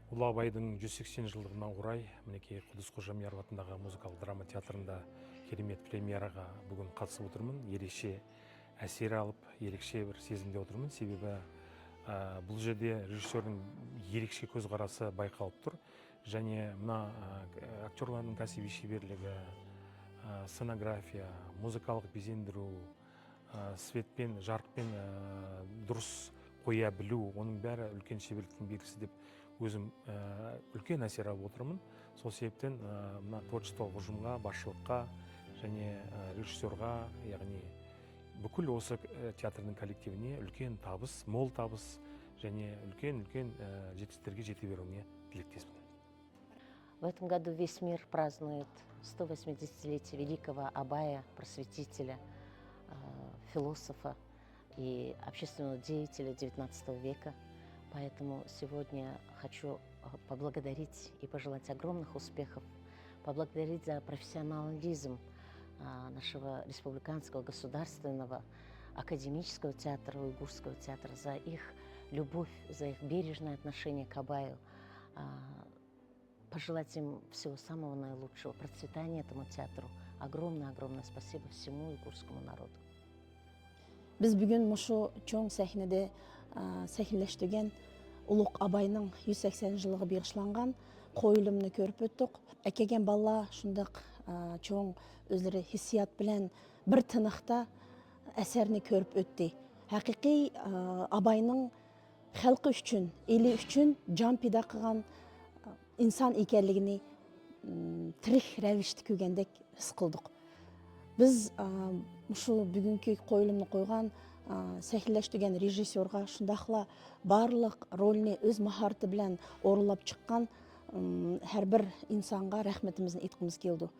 Ұлы Абайдың 180 жылдығына орай, мінекей, Құддус Қожамьяров атындағы музыкалық драма театрында керемет премьераға бүгін қатысып отырмын. Ерекше әсер алып, ерекше бір сезімде отырмын, себебі бұл жерде режиссердің ерекше көзқарасы байқалып тұр және мына актерлардың кәсіби шеберлігі, сценография, музыкалық безендіру, светпен, жарықпен дұрыс қоя білу, оның бәрі үлкен шеберліктің белгісі деп өзім үлкен әсер алып отырмын. Сол себептен мына творчестволық ұжымға, басшылыққа және режиссерға, яғни бүкіл осы театрдың коллективіне үлкен табыс, мол табыс және үлкен үлкен жетістіктерге жете беруіне тілектеспін. В этом году весь мир празднует 180-летие великого Абая, просветителя, философа и общественного деятеля XIX века. Поэтому сегодня хочу поблагодарить и пожелать огромных успехов, поблагодарить за профессионализм нашего республиканского, государственного, академического театра, уйгурского театра, за их любовь, за их бережное отношение к Абаю, пожелать им всего самого наилучшего, процветания этому театру. Огромное-огромное спасибо всему уйгурскому народу. Біз бүгін мұшу чоң сәхнеде сәхнеләштірген Улуғ Абайның 180 жылығы бағышланған қойылымны көріп өттік. Әкелген бала шундақ чоң өзлері hissiyat bilan bir tiniqda әсәрні көріп өтті. Haqiqiy Абайның xalqi uchun, eli uchun jon pido qilgan inson ekanligini tirik ravishda ko'rgandek his qildik. Biz shu bugungi qo'yilimni qo'ygan, sahnalashtirgan rejissyorga, shundoqla barliq rolni o'z mahorati bilan o'rinlab chiqqan har bir insonga rahmatimizni aytgimiz keldi.